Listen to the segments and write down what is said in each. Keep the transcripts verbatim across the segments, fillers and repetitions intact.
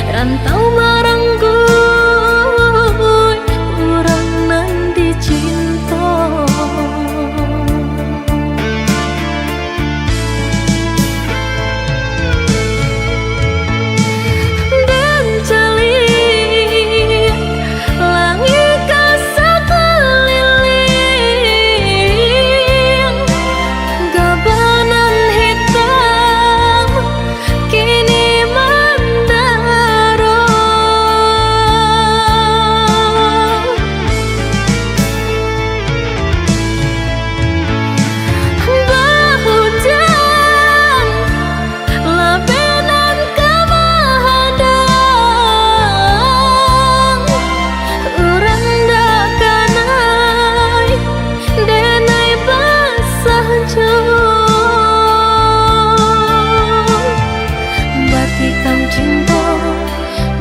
Rantau marangguik urang nan dicinto. Mancaliak langik ka sakuliling, gabanan hitam kini mandaro. Bahujan, labeh nan ka mahadang, urang dak kanai denai basah jo. Batikam cinto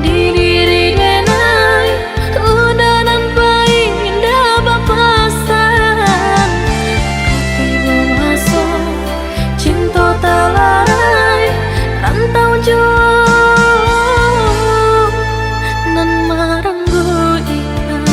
di diri denai, udah nan pai indak bapasan. Tibo maso cinto talarai, rantau juo nan marangguik ikan.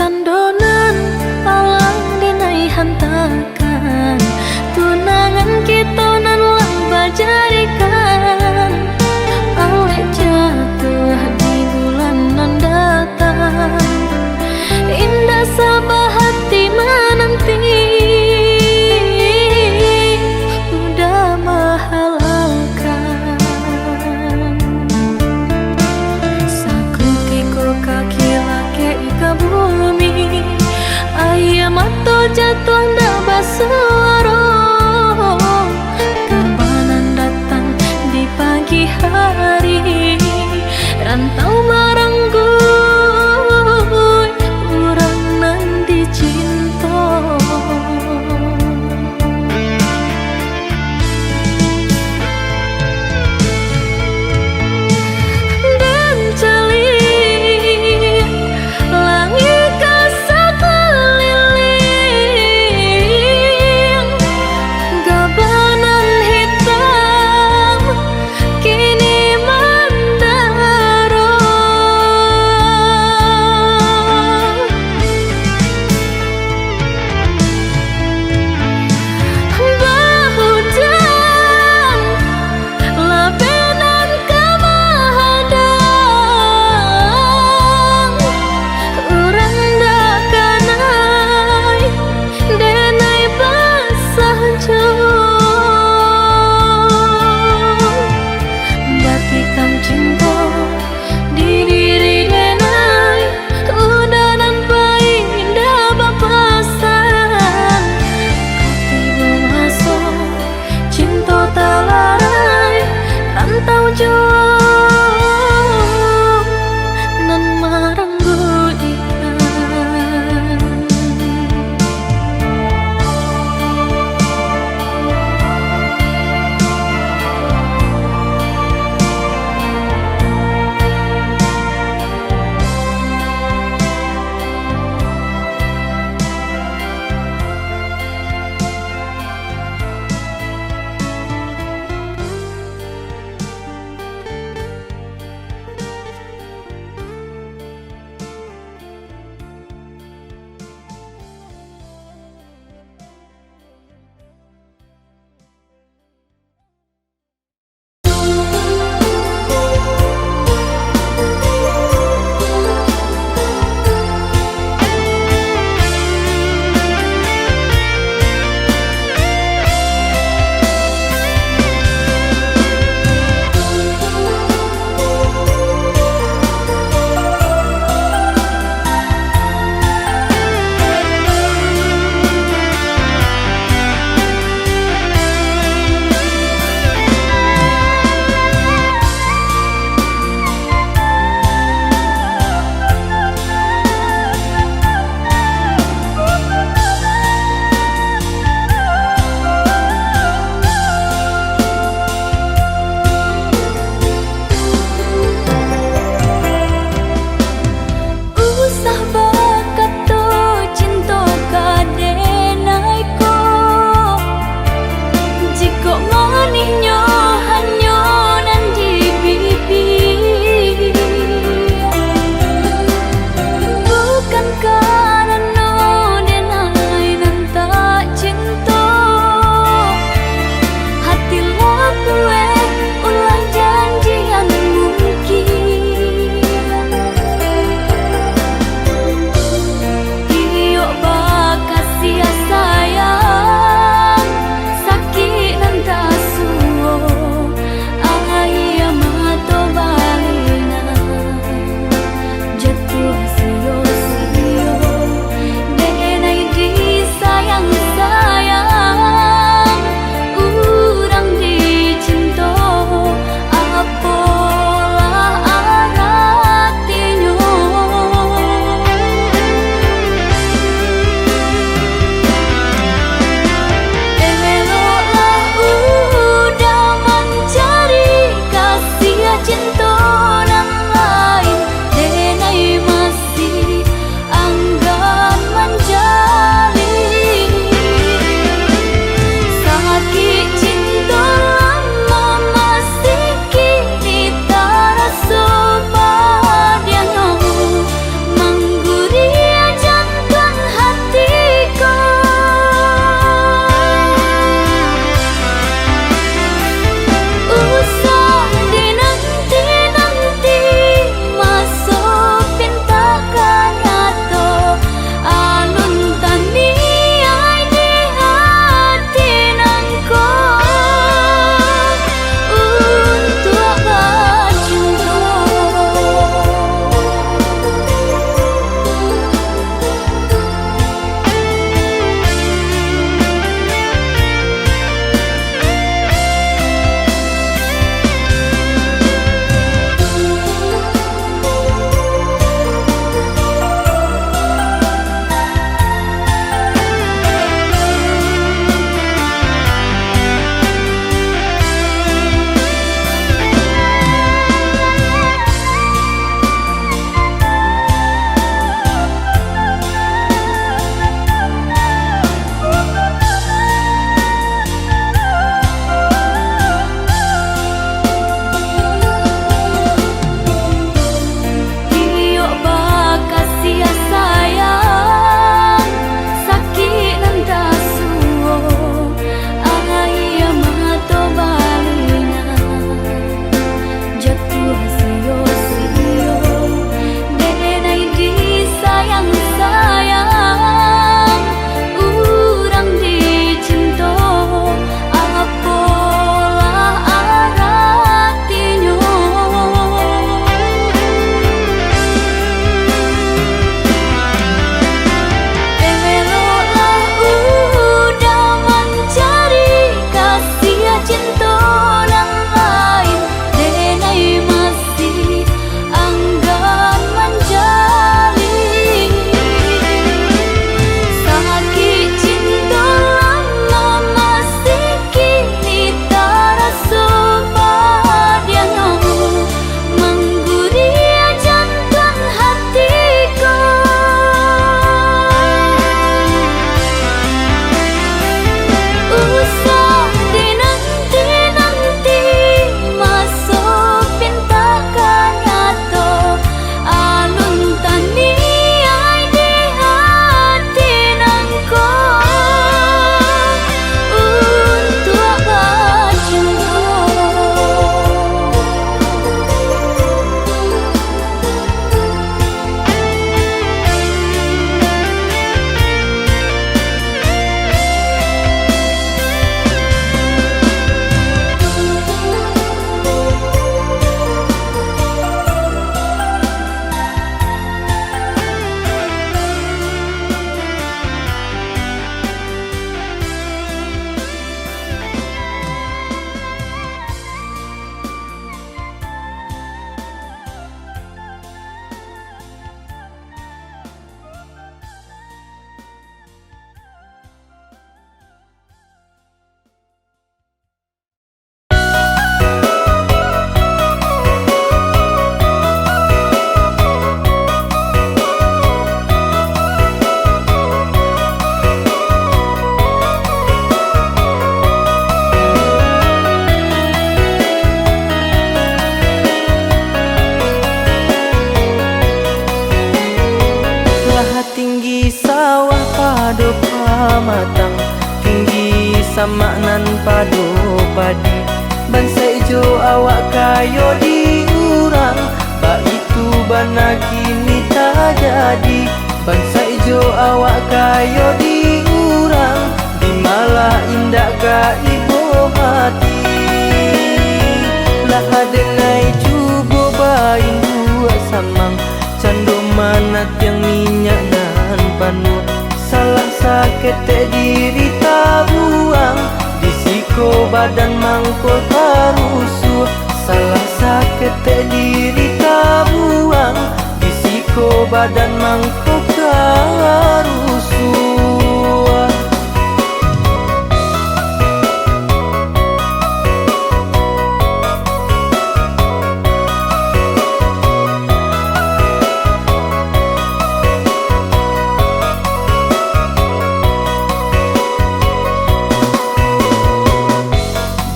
Tando nan alah denai hantakan, tunangan kito nan lah bajadikan. Alek jatuah di bulan nan datang, indak saba hati mananti, udah mahalalkan. Sakutiko kaki lakek ka bumi, aia mato jatuah ndak basuaro. Kabanan datang di pagi hari, rantau marangguik urang nan dicinto. Mancaliak langik ka sakuliling, gabanan hitam kini mandaro. Samak nan pado padi, bansaik jo awak kayo di urang, baitu bana kini tajadi. Bansaik jo awak kayo di urang, di malah indak ka ibo hati. Lah adenai cubo bainduak samang, cando manatiang minyak nan panuah. Salah saketek diri tabuang, di siko badan mangko tarusuah. Salah saketek diri tabuang, di siko badan mangko tarusuah.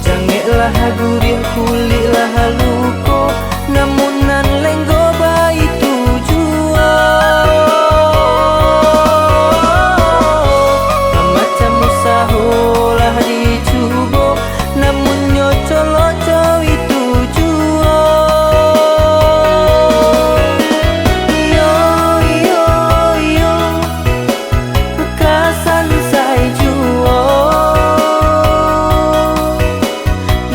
Jangeklah gurih, kuliklah luko, namun nan lenggo baitu juo. Bamacam usaho lah dicubo, namun nyo colok jo itu juo. Iyo, iyo, iyo, ka sansai juo.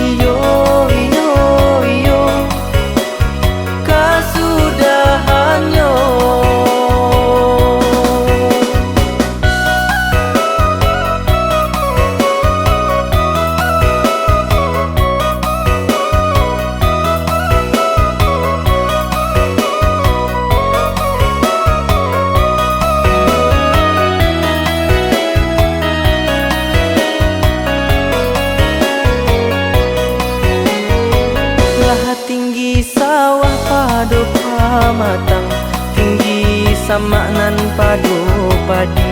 Iyo, iyo, iyo, kasudahannyo. Lah tinggi sawah pado pamatang, tinggi samak nan pado padi.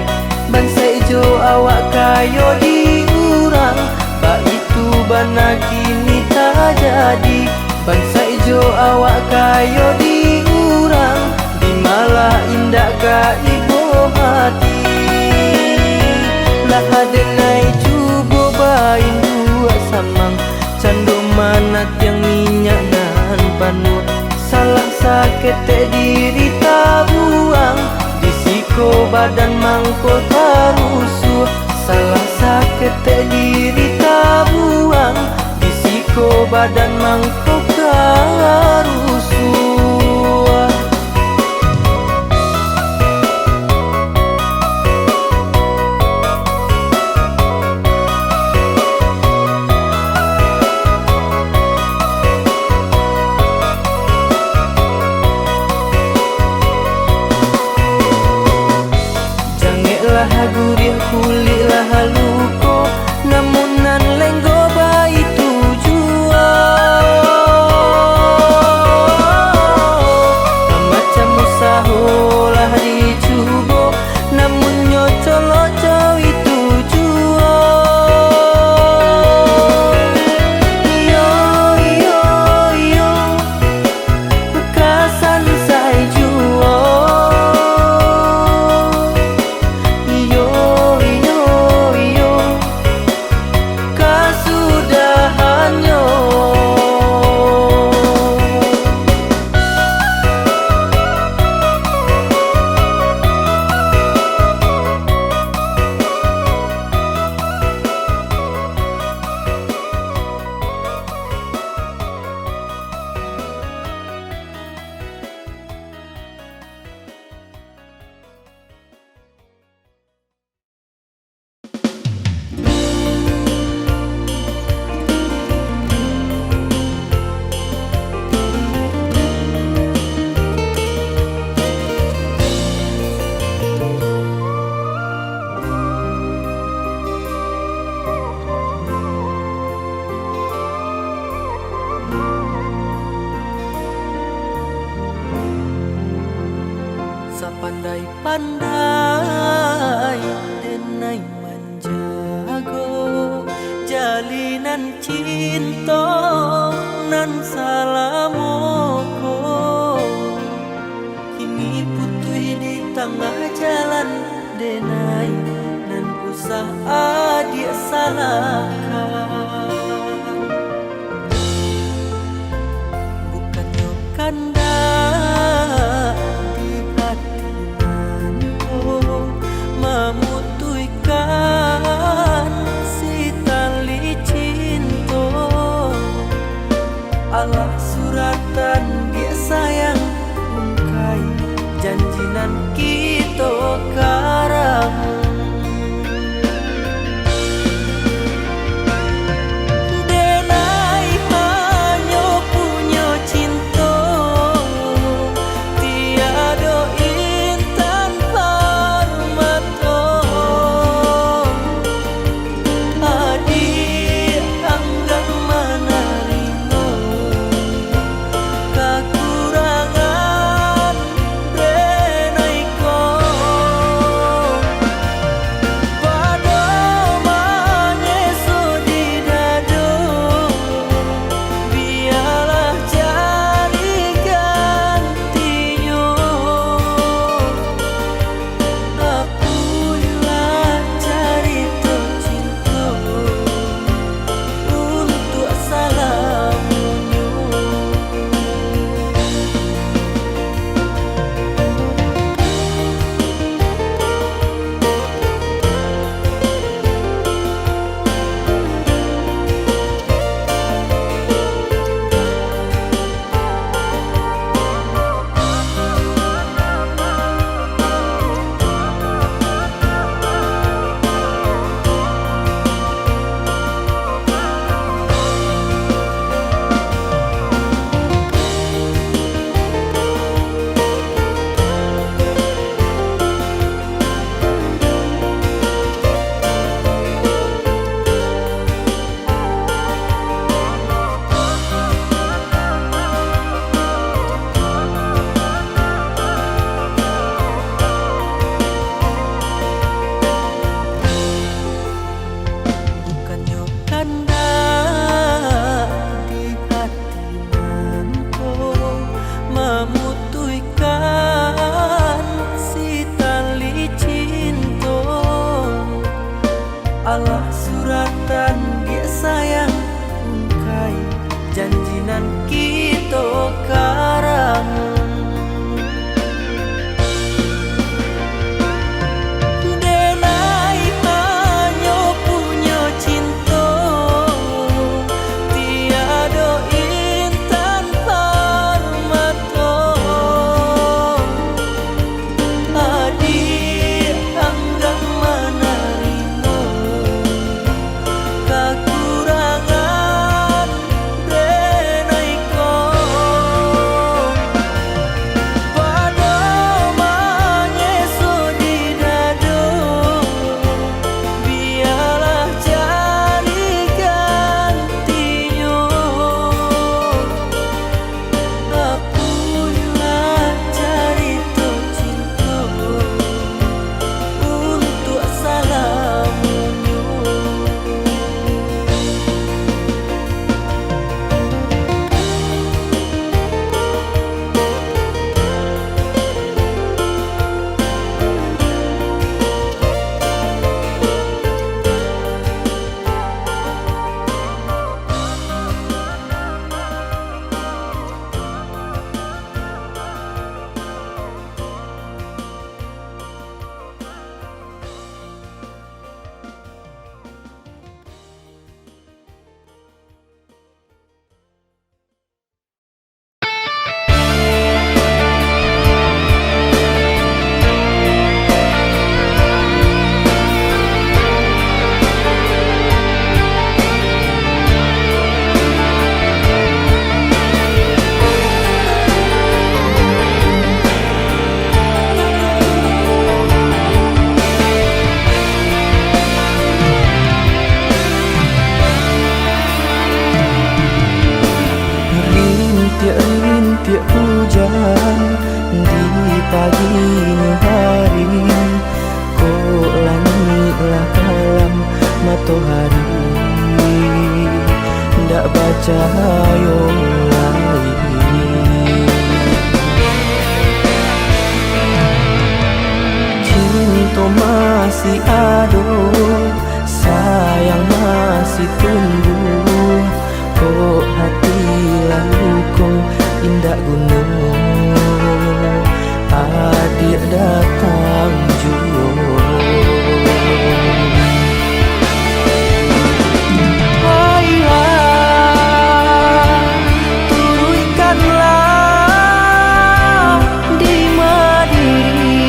Bansaik jo awak kayo di urang, baitu bana kini tajadi. Bansaik jo awak kayo di urang, di malah indak ka ibo hati. Lah adenai cubo bainduak samang, cando manatiang minyak nan panuah. Salah saketek diri tabuang, di siko badan mangko tarusuah. Salah saketek diri tabuang, di siko badan mangko tarusuah. Jangeklah gurih, kuliklah luko, namun nan lenggo baitu juo. Bamacam usaho lah dicubo, namun nyo colok jo itu juo. Iyo, iyo, iyo, ka sansai juo. Iyo, iyo, iyo, kasudahannyo. Sapandai-pandai denai manjago jalinan cinto nan salamo ko. Kini putuih di tangah jalan denai nan Sah adiak salahkan, bukannyo kandak di hati nan ko mamutuihkan si tali cinto. Alah suratan diak sayang, ungkai janji nan kito karamo. Denai hanyo punyo cinto, tiado intan parmato. Adiak anggan manarimo kakurangan denai ko. Pado manyeso di dado, bialah cari gantinyo. Apuihlah carito cinto untuak salamonyo. Bukannyo kandak di hati nan ko mamutuihkan si tali cinto. Alah suratan diak sayang, ungkai janji nan kito karamo. Denai hanyo punyo cinto, tiado intan parmato. Adiak anggan manarimo kakurangan denai ko. Pado manyeso di dado, bialah cari gantinyo. Apuihlah carito cinto untuak salamonyo. Rintiak-rintiak ujan di pagi hari, kok langik lah kalam, matohari ndak bacahayo lai. Cinto masih ado tumbuah, kok hati lah luko, indak guno adiak datang juo. Hailah, turuikkanlah di Madiri.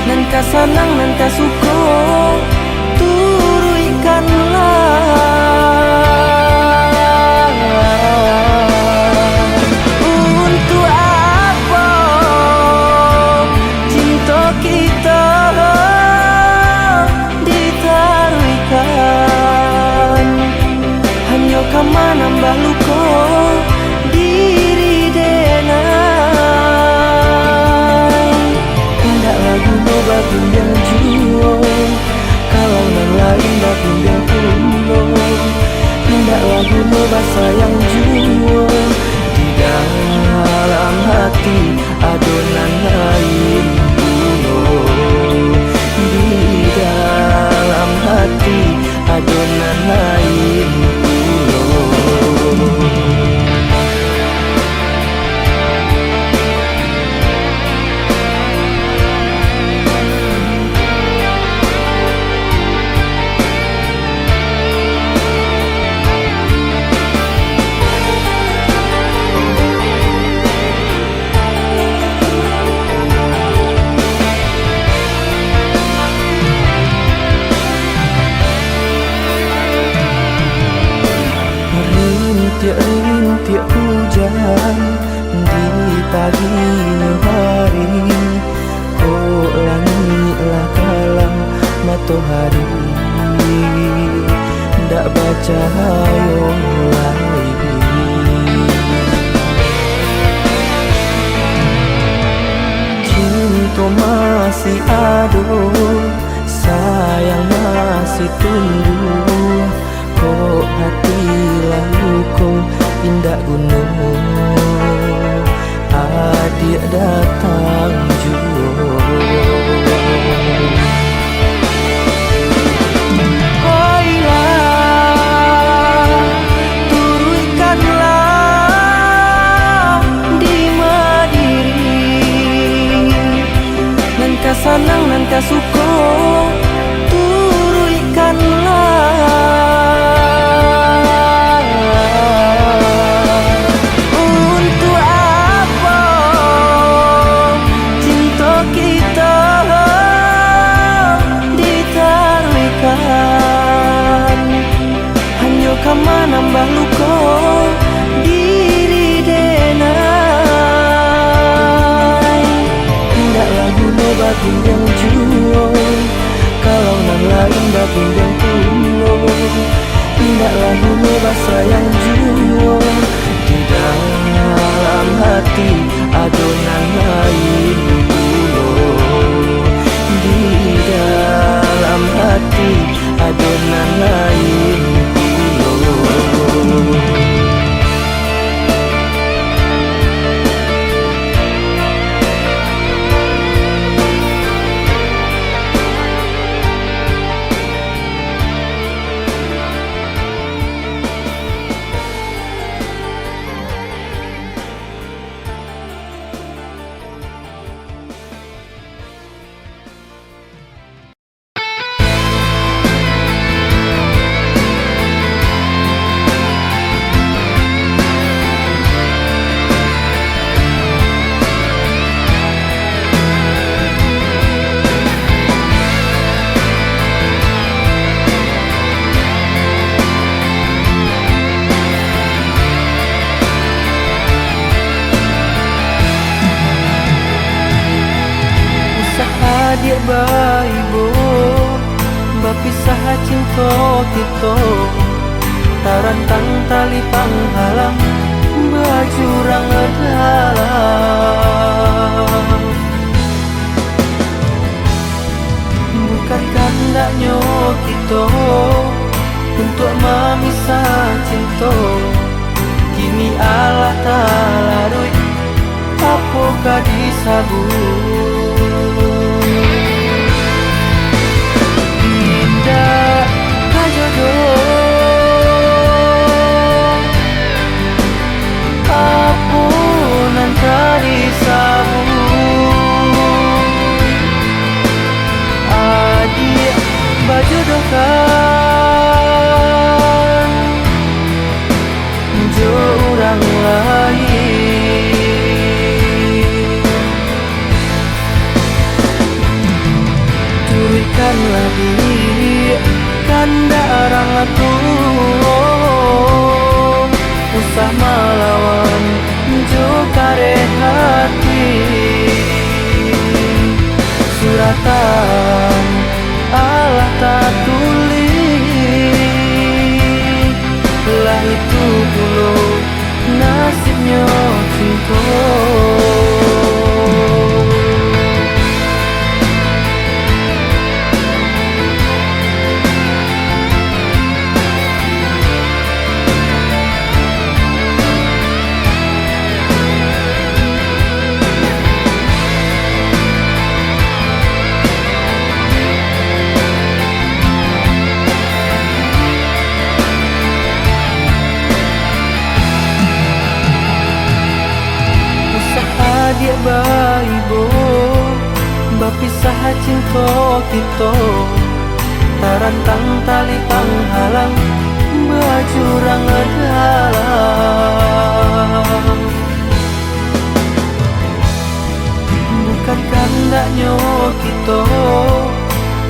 Nan ka sanang, nan ka suko, turuikkanlah. Untuak apo cinto kito ditaruihkan? Hanyo ka manambah luko diri denai. Indak lah guno babimbiang juo, kalau nan lain babimbiang pulo. Indak lah guno basayang juo, di dalam hati ado nan lain pulo. Di dalam hati ado nan lain pulo. Rintiak-rintiak hujan di pagi hari, kok langik lah kalam, matohari ndak bacahayo lai. Cinto masih ado, sayang masih tumbuah, kok hati lah luko, indak guno adiak datang juo. Hailah, turuikkanlah di Madiri. Nan ka sanang, nan ka suko, turuikkanlah. Untuak apo cinto kito ditaruihkan? Hanyo ka manambah luko diri denai. Indak lah guno babimbiang juo, kalau nan lain babimbiang pulo. Indak lah guno basayang juo, di dalam hati ado nan lain pulo. Di dalam hati ado nan lain pulo. Usah adiak baibo, bapisah cinto kito, tarantang tali panghalang, bajurang dalam. Bukan kandaknyo kito untuak mamisah cinto, kini alah talaruik, apo ka disabuik? Indak ka jo Alah tatulih, lah itu pulo nasibnyo cinto. Usah adiak baibo, bapisah cinto kito, tarantang tali panghalang, bajurang dalam. Bukan kandaknyo kito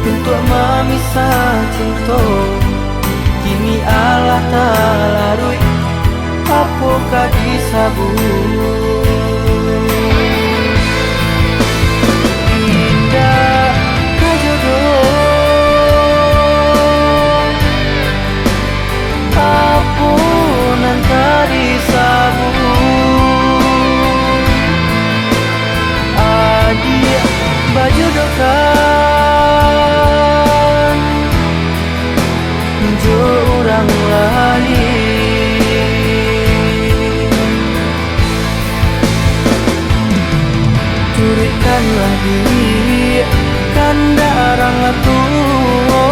untuak mamisah cinto, kini alah talaruik, apo ka disabuik? Indak ka jodoh, apo nan ka disabuik? Adiak bajodohkan jo urang lain. Turuikkanlah diri kandak urang tuo,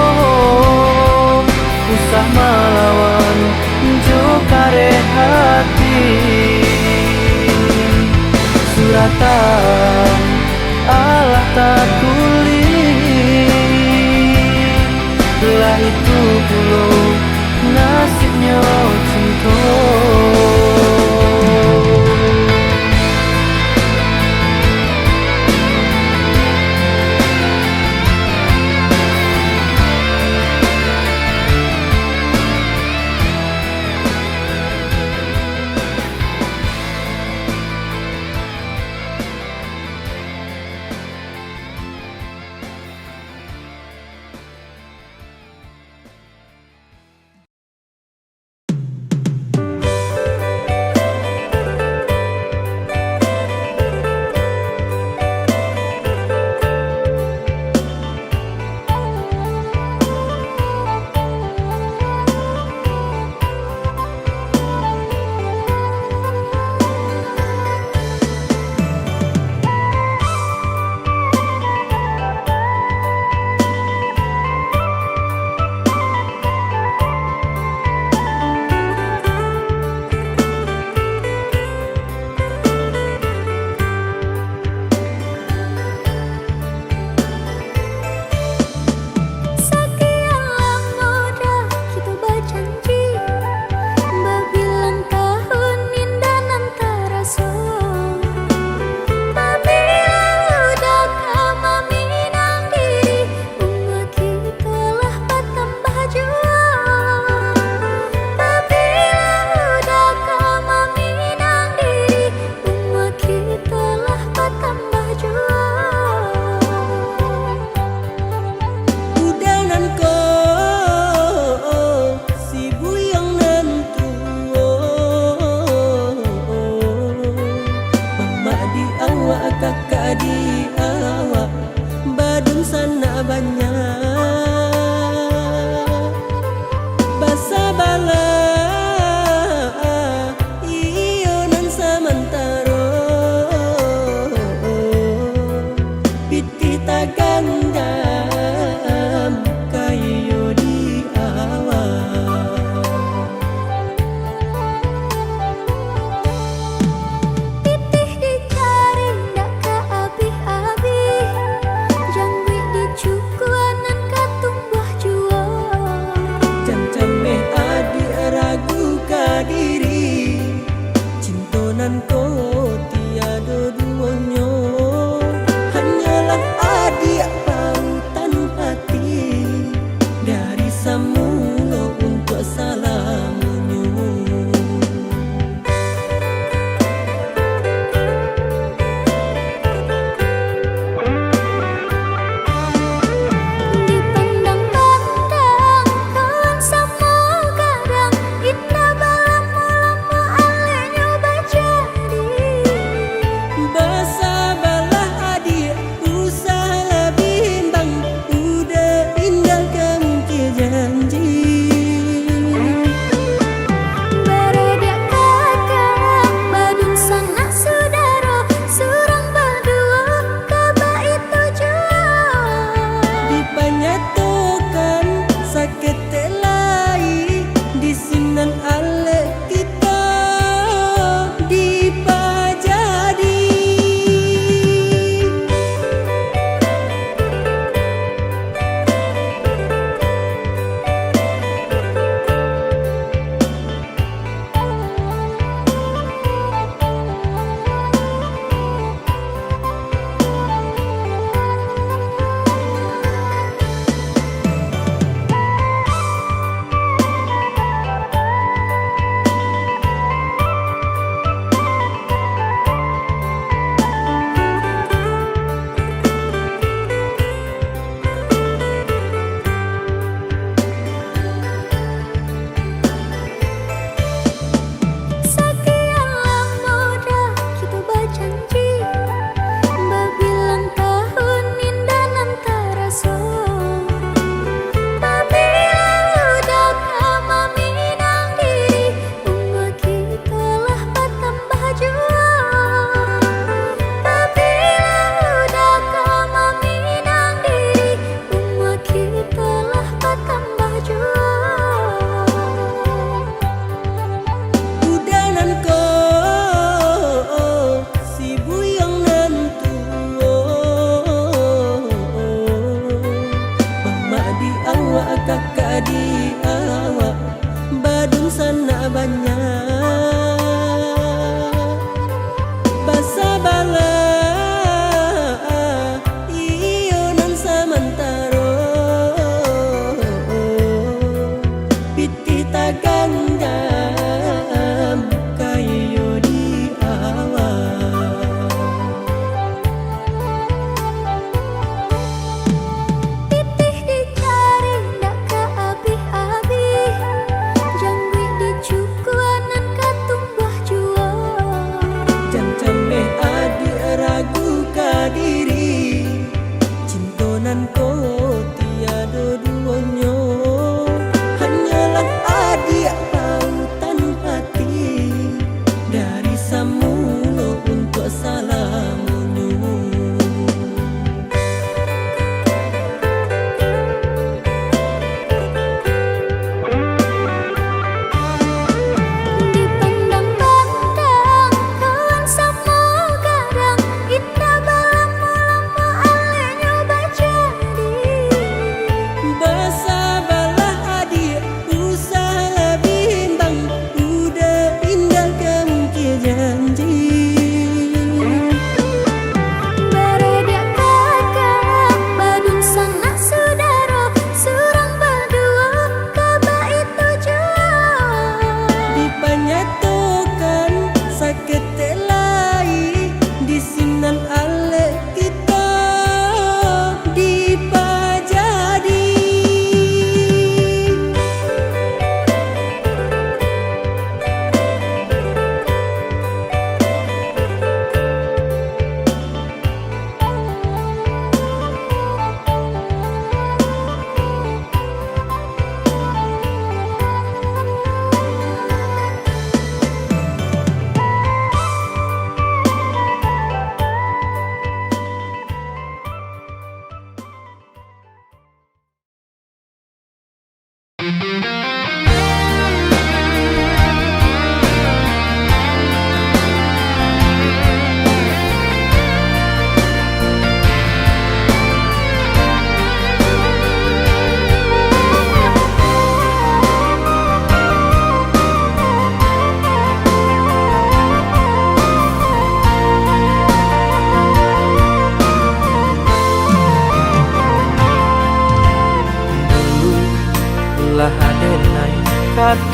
usah malawan jo kareh hati. Suratan alah tatulih, lah itu pulo nasibnyo cinto. Sakian lamo dah kito bajanji, babilang tahun indak nan taraso. Babilang udah ka maminang diri, umua kito lah batambah juo. Babilang udah ka maminang diri, umua kito lah batambah juo. Udah nan ko, si buyuang nan tuo. Mamak di awak, kakak di awak, badunsanak banyak. Basabalah, iyo nan samantaro. Pitih tagandam, kayo di awak. Pitih dicari ndak ka abih-abih, jangguik dicukur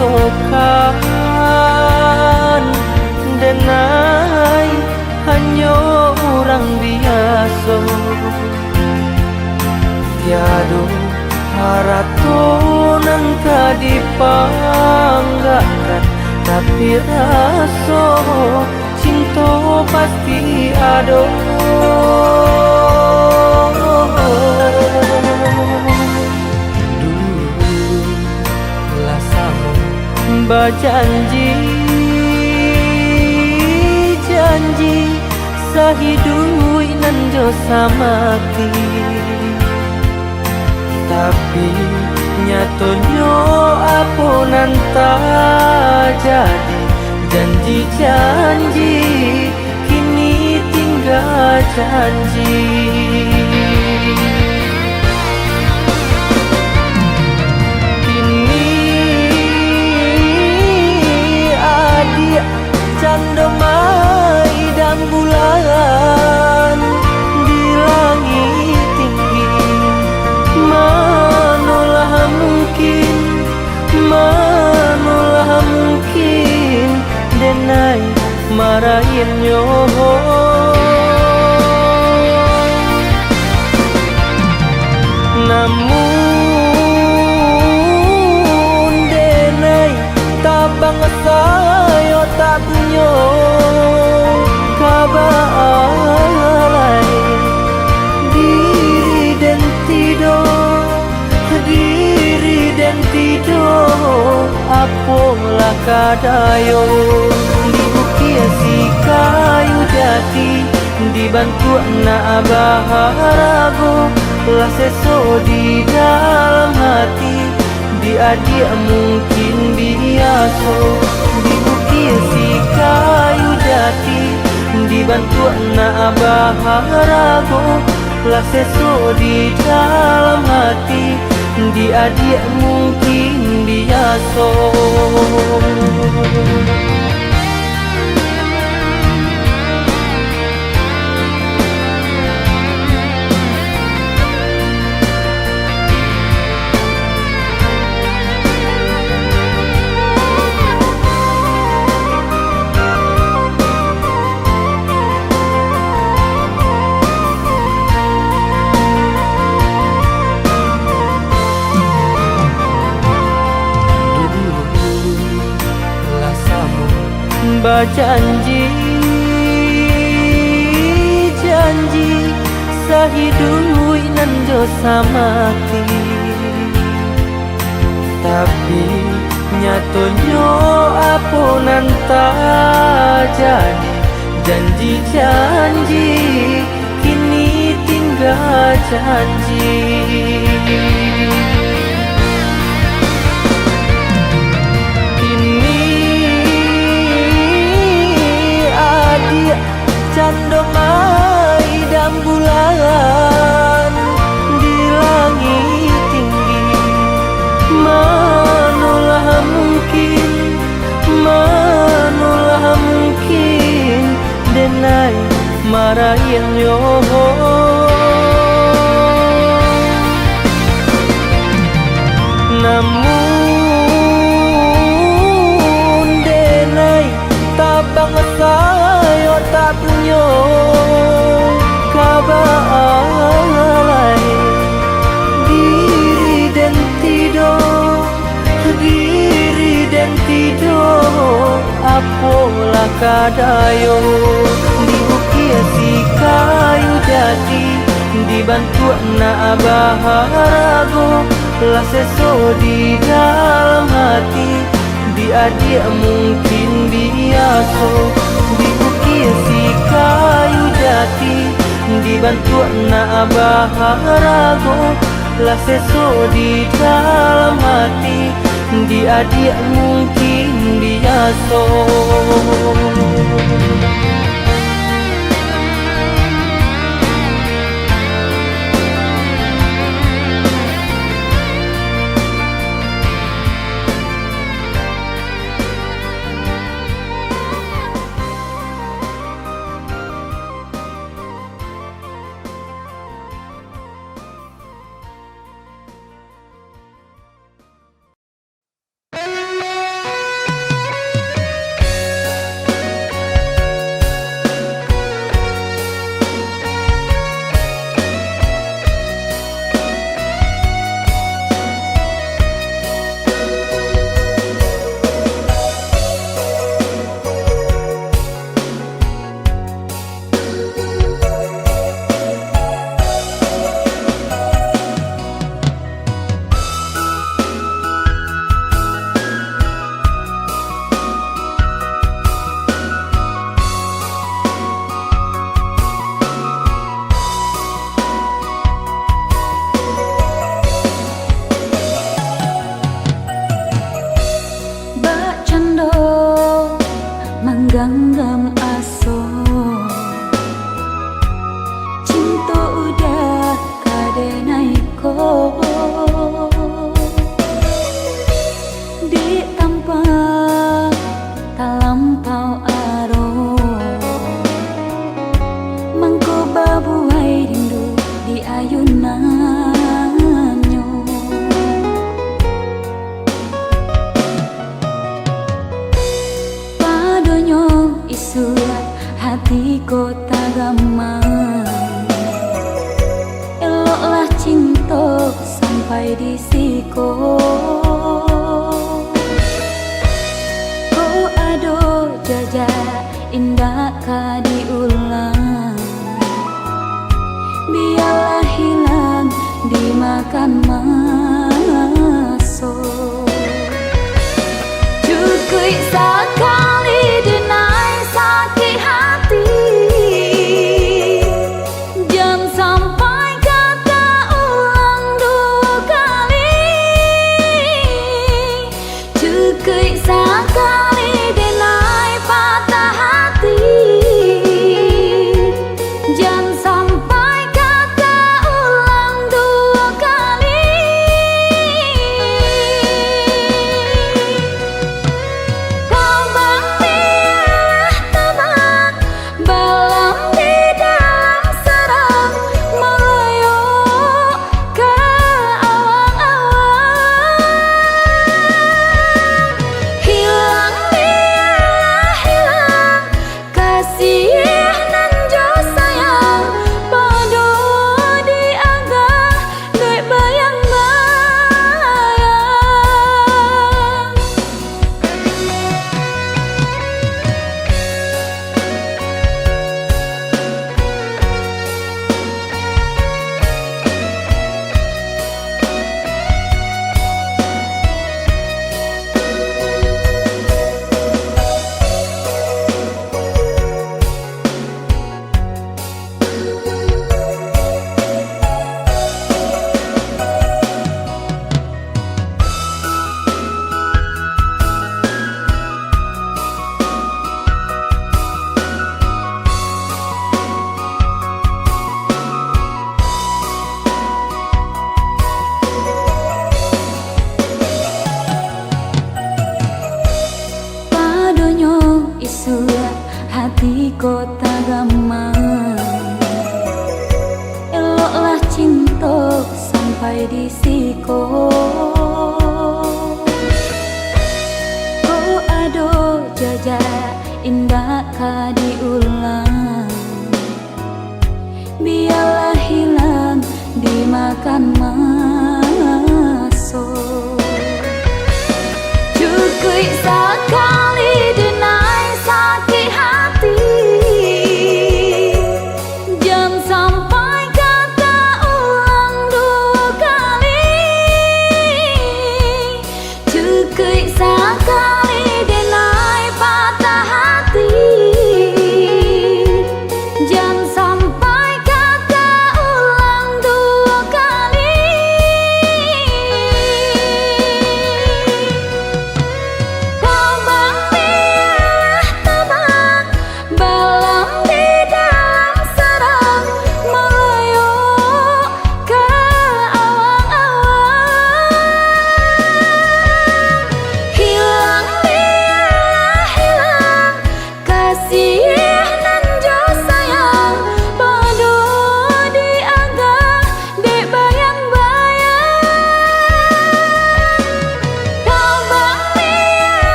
Tokan, denai, hanyo urang biaso. Tiado harato nan ka dipanggakkan, tapi raso cinto pasti ado. Dulu lah samo bajanji, janji sahiduik nan jo samati. Tapi nyatonyo apo nan tajadi, janji-janji kini tingga janji. Kini adiak cando maidam bulan di langik tinggi. Manolah mungkin, manolah mungkin, denai marainnyo. Namun denai tabang sayo tak punyo kaba lai. Diri den tido, diri den tido, apolah kadayo. Diukir si kayu jati, dibantuak nak baharago, lah seso di dalam hati. Di adiak mungkin biaso, diukir si kayu jati, dibantuak nak baharago, lah seso di dalam hati. Di adiak mungkin biaso. Dulu lah samo bajanji, janji sahiduik nan jo samati. Tapi nyatonyo apo nan tajadi, janji-janji kini tingga janji. Kini adiak cando maidam bulan di langik tinggi. Manolah mungkin, manolah mungkin, denai marainnyo. Namun denai tabang sayo tak punyo kaba lai. Diri den tido, diri den tido, apolah kadayo. Diukir si kayu jati, dibantuak nak baharago, lah seso di dalam hati. Di adiak mungkin biaso, diukir si kayu jati, dibantuak nak baharago, lah seso di dalam hati. Di adiak mungkin biaso. Kota Gamang, eloklah cinto sampai di siko. Kok ado jajak indak ka diulang, bialah hilang dimakan maso. Cukuik sakali denai sakik hati, jan sampai ka taulang duo kali. Cukuik sakali denai patah hati, jan sampai ka taulang duo kali. Tabang, bialah tabang, balam di dalam sarang, malayok ka awang-awang. Hilang, bialah hilang, kasih nan jo sayang, pado di agak dek bayang-bayang. Padonyo isuak hati Kota Gamang, eloklah cinto sampai di siko. Kok ado jajak indak ka diulang, bialah hilang dimakan maso. Cukuik sakali denai sakik hati, jan sampai ka taulang duo kali. Cukuik sakali denai patah hati, jan sampai ka taulang duo kali.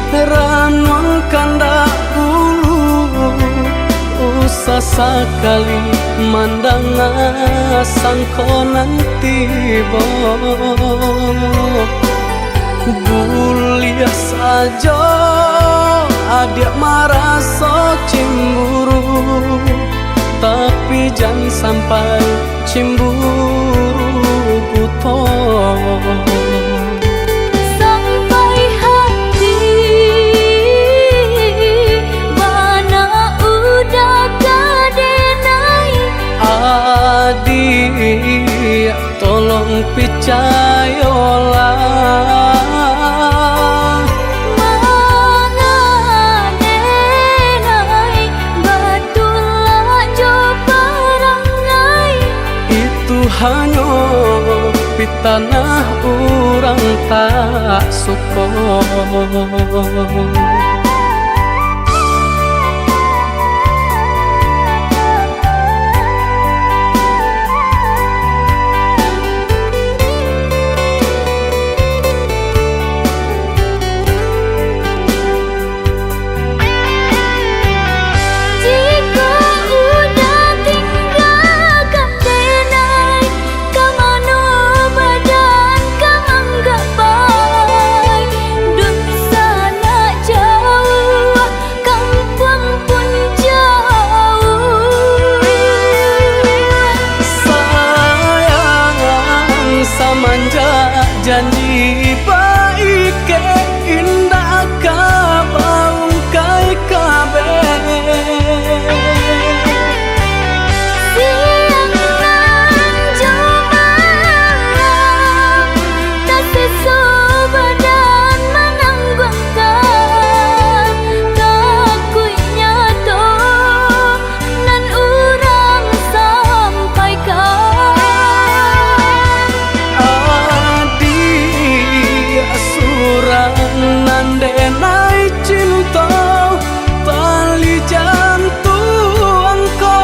Ranuang kandak bulu, usah sakali mandanga sangko nan tibo. Buliah sajo adiak maraso cimburu, tapi jan sampai cimburu buto. Sampai hati bana udah ka denai. Adiak, tolong picayolah. Manga denai batulak jo parangai. Itu hanyo pitanah urang tak suko. Jikok udah tinggakan denai, ka mano badan ka manggapai? Dunsanak jauah, kampuang pun jauah. Sayang, samanjak janji baikek, indak ka baungkai kabeh. Siang nan jo malam, tasiso badan manangguangkan. Takuiknyo tu nan urang sampaikan. Adiak surang nan denai cinto, tali jantuang ko.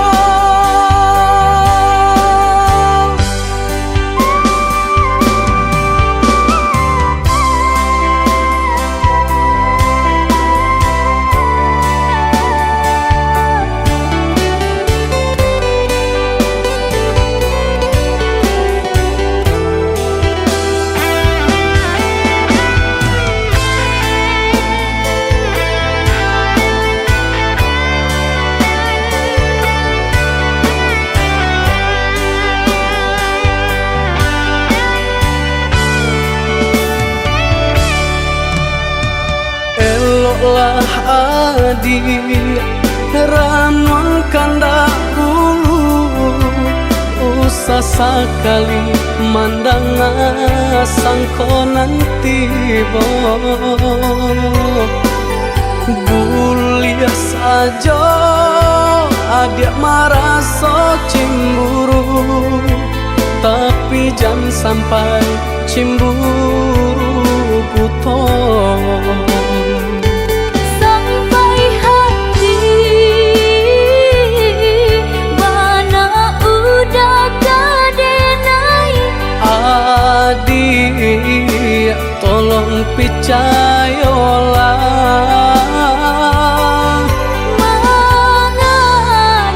Eloklah adiak, ranuang kandak bulu, usah sakali mandanga sangko nan tibo. Buliah sajo adiak maraso cimburu, tapi jan sampai cimburu buto. Sampai hati bana udah ka denai. Adiak, tolong picayolah. Manga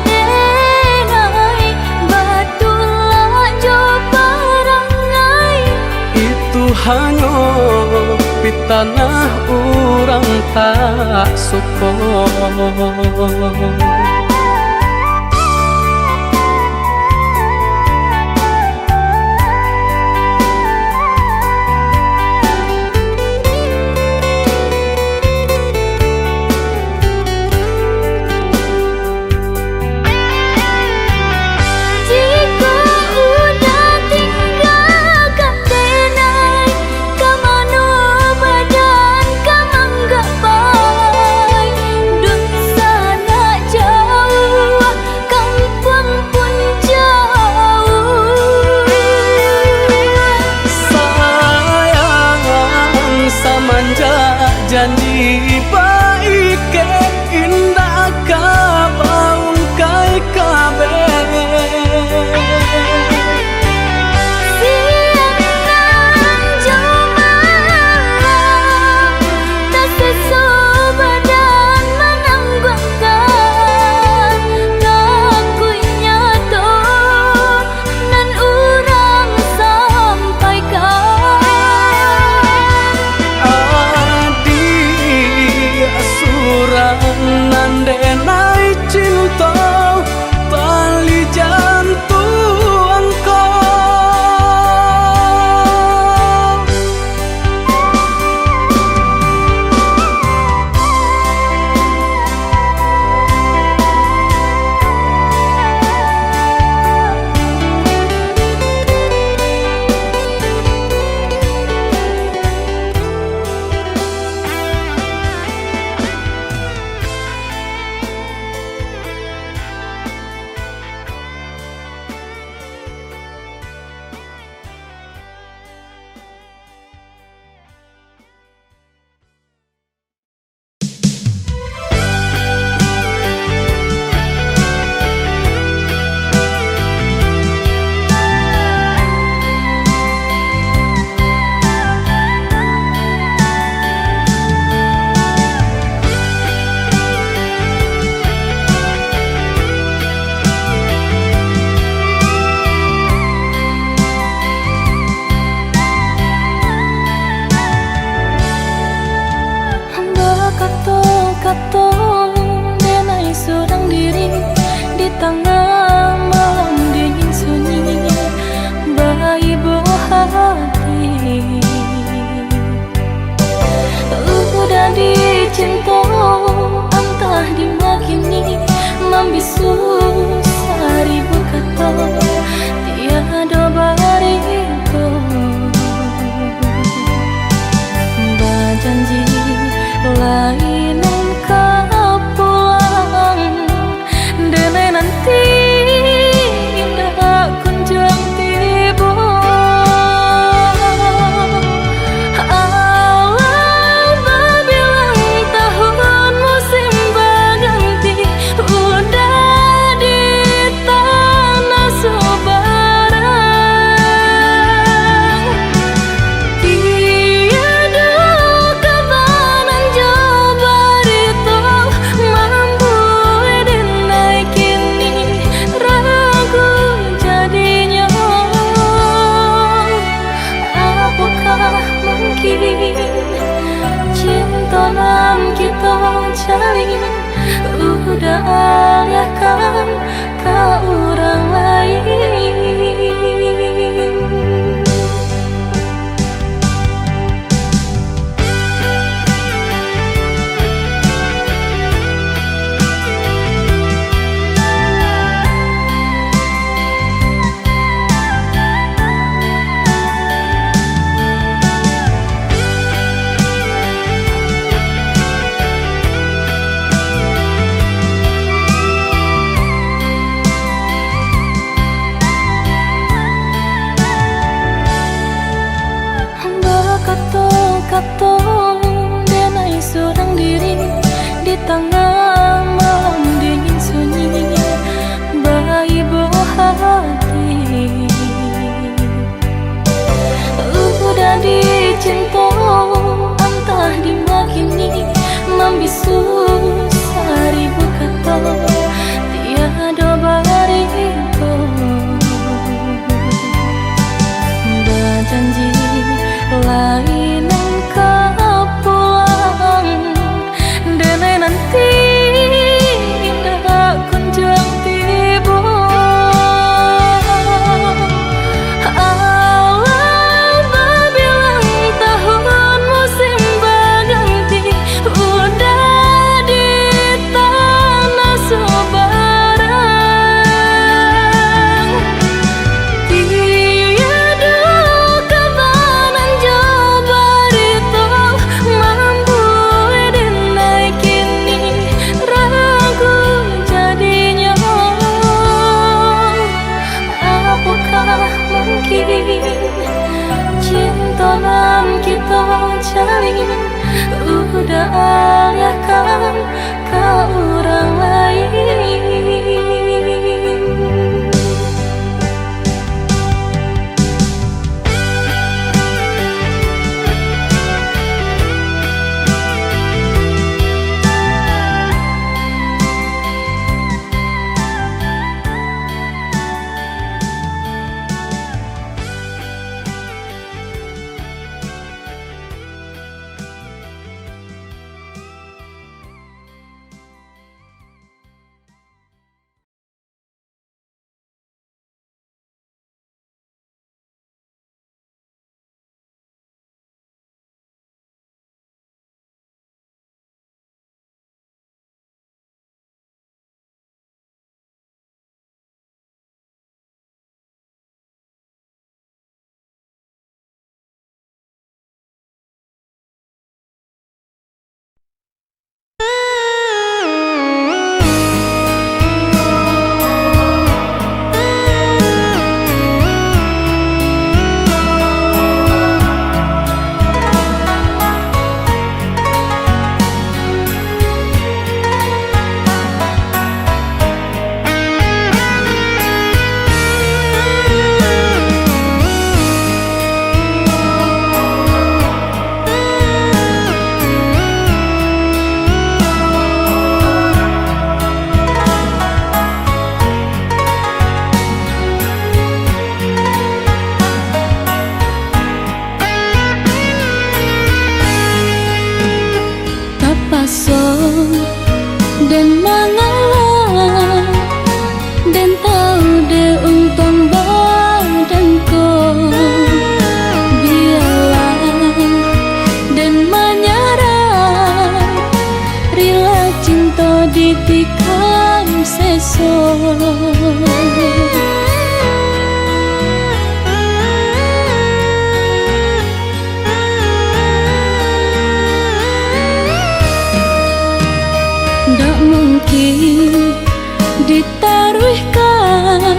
denai batulak jo parangai. Itu hanyo pitanah urang tak suko. Jikok udah tinggakan denai, ka mano badan ka manggapai? Dunsanak jauah, Lai nan ka pulang, denai nanti indak kunjuang tibo. Alah babilang tahun musim baganti, udah di tanah subarang. Tiado kabanan jo barito, mambuek denai kini ragu jadinyo. Apokah mungkin cinto nan kito jalin udah alihkan ka urang lain. Bakato-kato denai surang diri, di tangah malam dingin sunyi, baibo hati. Udah dicinto antah dima kini, mambisu saribu kato, tiado barito. Bajanji lai nan ka pulang, denai nanti indak kunjuang tibo. Alah babilang tahun musim baganti, udah di tanah subarang. Tiado kabanan jo barito, mambuek denai kini ragu jadinyo. Apokah mungkin cinto nan kito jalin udah alihkan ka urang lain? Tapaso den mangalah, den tahu dek untuang badan ko. Bialah den manyarah, rila cinto ditikam seso. Mungkin ditaruihkan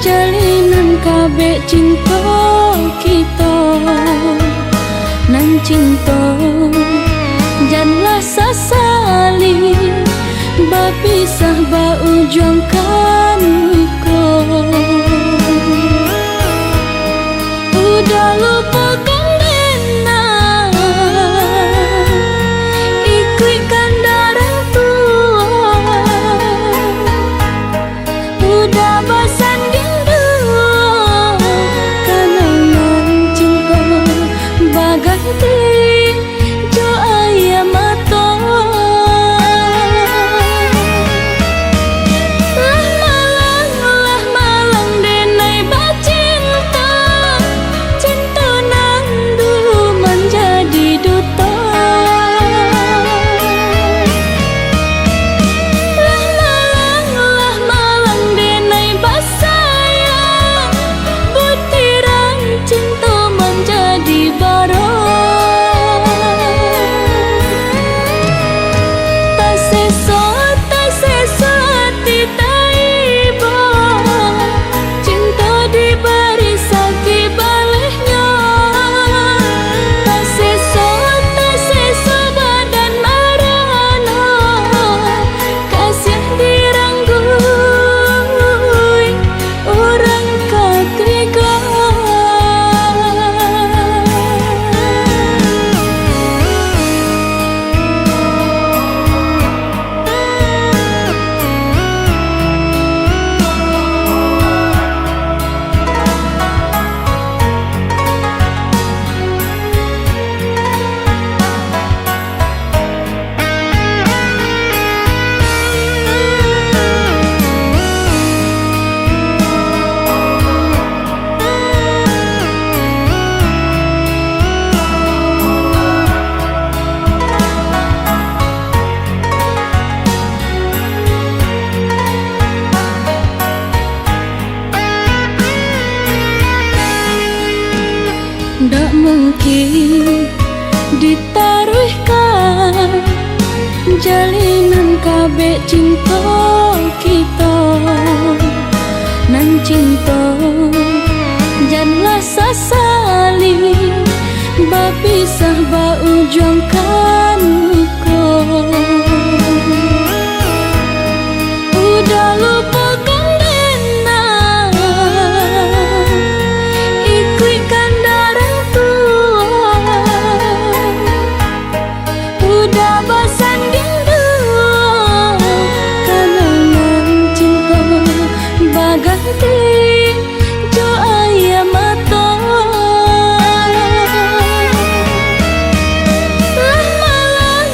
jalinan kabek cinto kito, nan cinto janlah sasali, bapisah baujuangkan luko. Udah lupokan dena, ikuikan darah tuo. Udah basanding duo, kanangan cinto baganti jo aia mato. Lah malang, lah malang denai bacinto, cinto nan dulu manjadi duto. Lah malang, lah malang denai basayang, butiran cinto manjadi baro. Taseso, taseso ati taibo, cinto dibari sakik balehnyo. Taseso, taseso badan marano, kasiah dirangguih urang katigo. Dak mungkin ditaruihkan jalinan kabek cinto kito, nan cinto janlah sasali, bapisah baujuangkan luko. Udah lupokan dena, ikuikan darah tuo. Udah basanding duo, kanangan cinto baganti jo aia mato. Lah malang,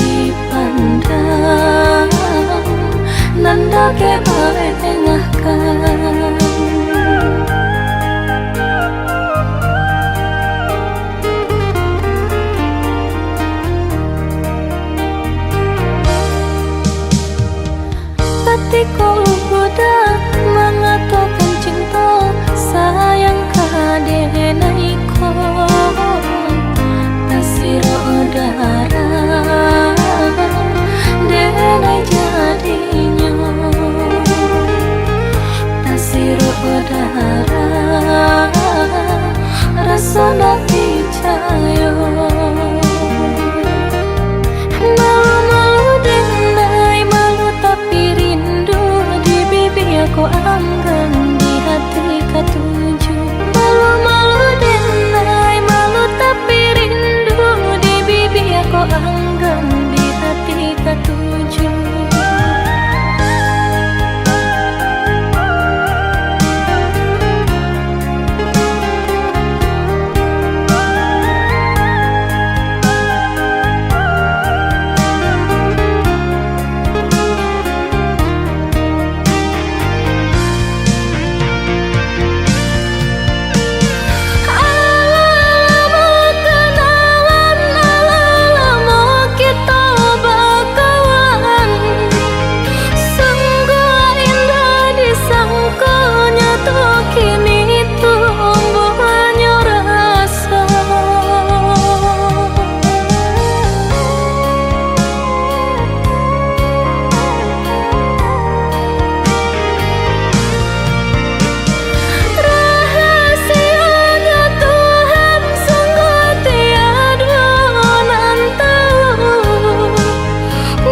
dipandang, nan dakek baengahkan. Katiko budak mangatokan cinto sayang ka denai ko, tasirok darah denai jadinyo, tasirok darah raso ndak picayo. Malu-malu denai malu, tapi rindu di bibia ko anggan, di hati katuju. Malu-malu denai malu, tapi rindu di bibia ko anggan, di hati katuju. Alah lamo kenalan, alah lamo kito bakawan. Sungguah indak disangko, nyato kini tumbuahnyo raso. Rahasionyo Tuhan sungguah tiado nan tahu.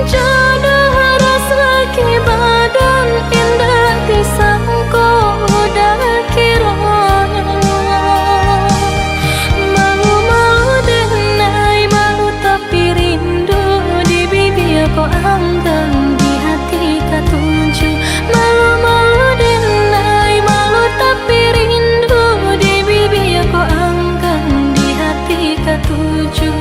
Jodoh rasaki badan indak disangko, udah kironyo. Malu-malu denai malu, tapi rindu di bibia ko anggan, di hati katuju. Malu-malu denai malu, tapi rindu di bibia ko anggan, di hati katuju.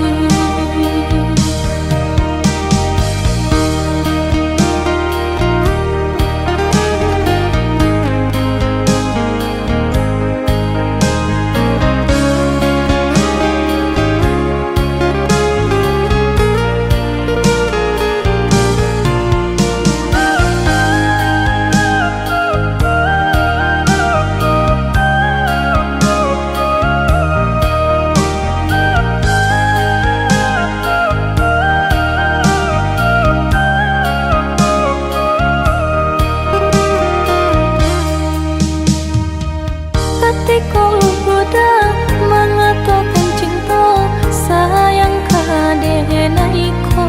Katiko budak mangatokan cinto sayang ka denai ko,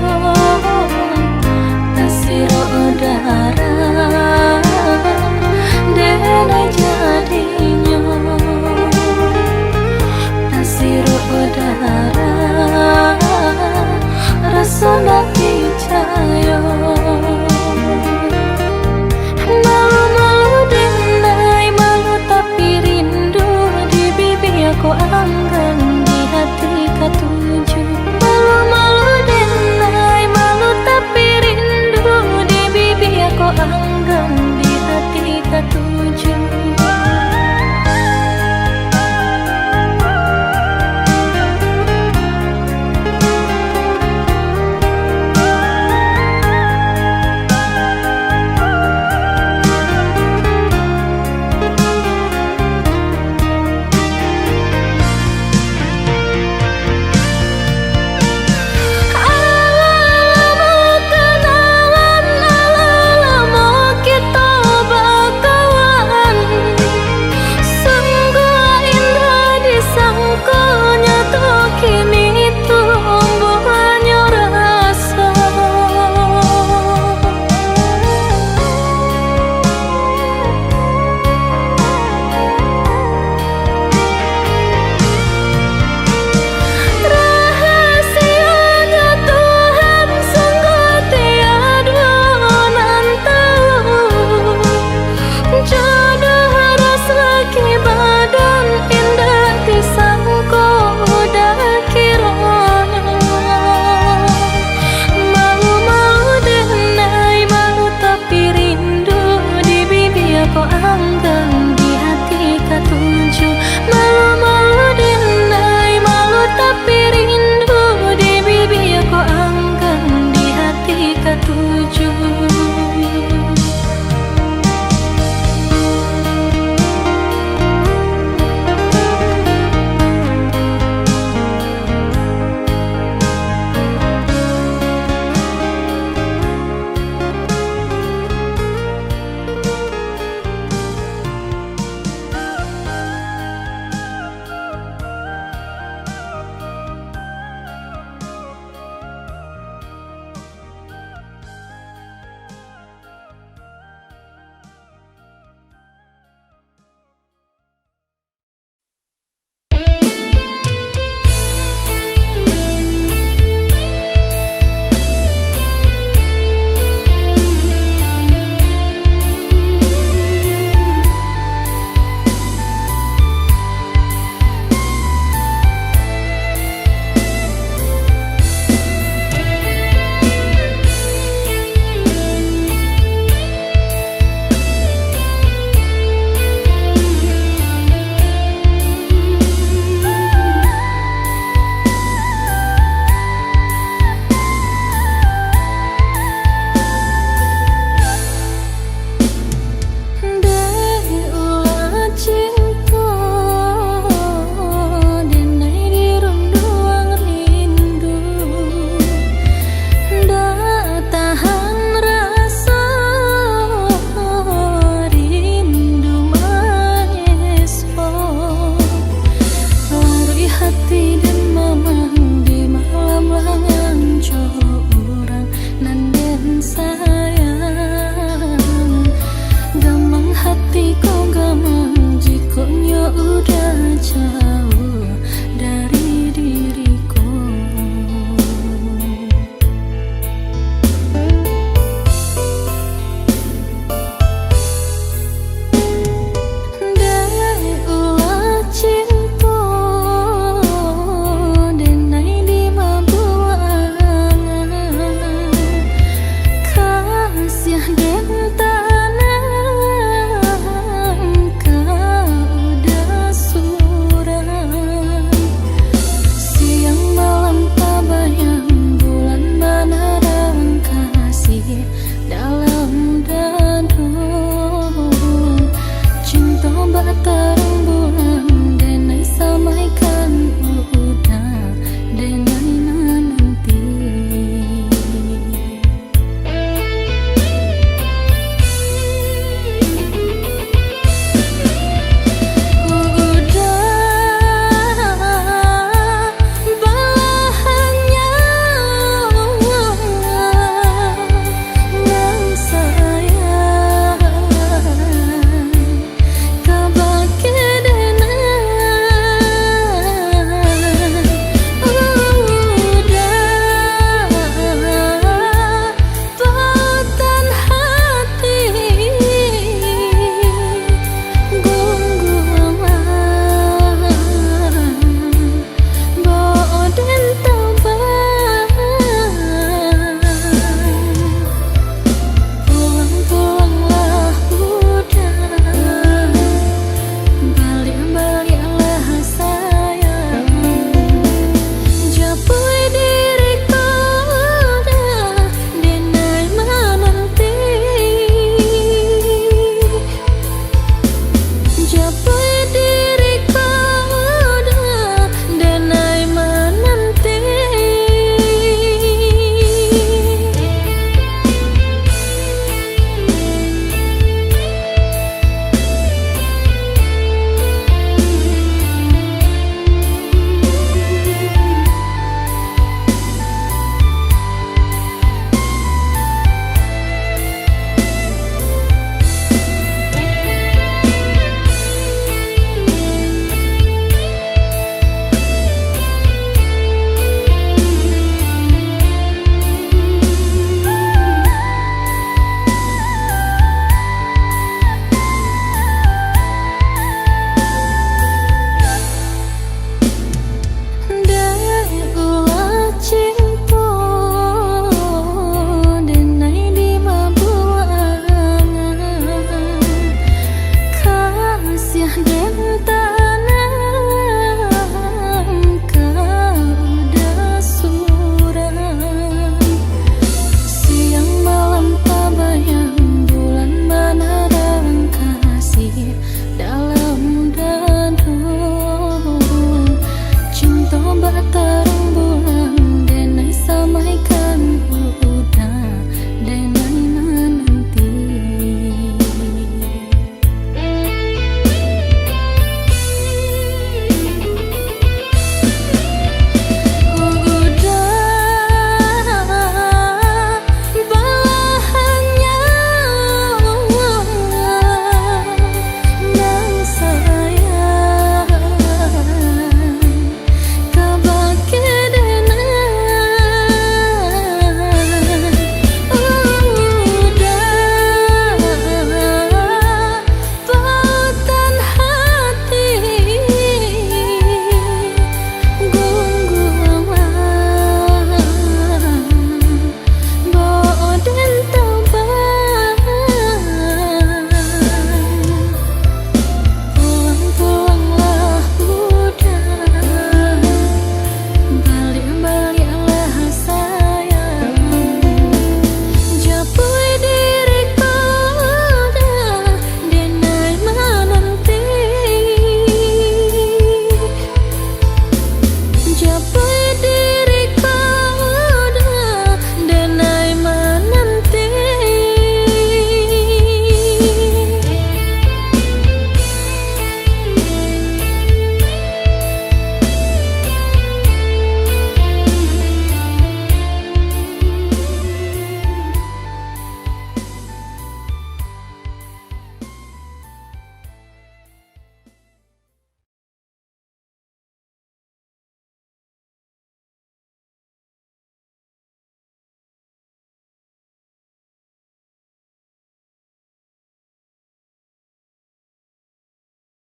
tasirok darah denai jadinyo, tasirok darah raso ndak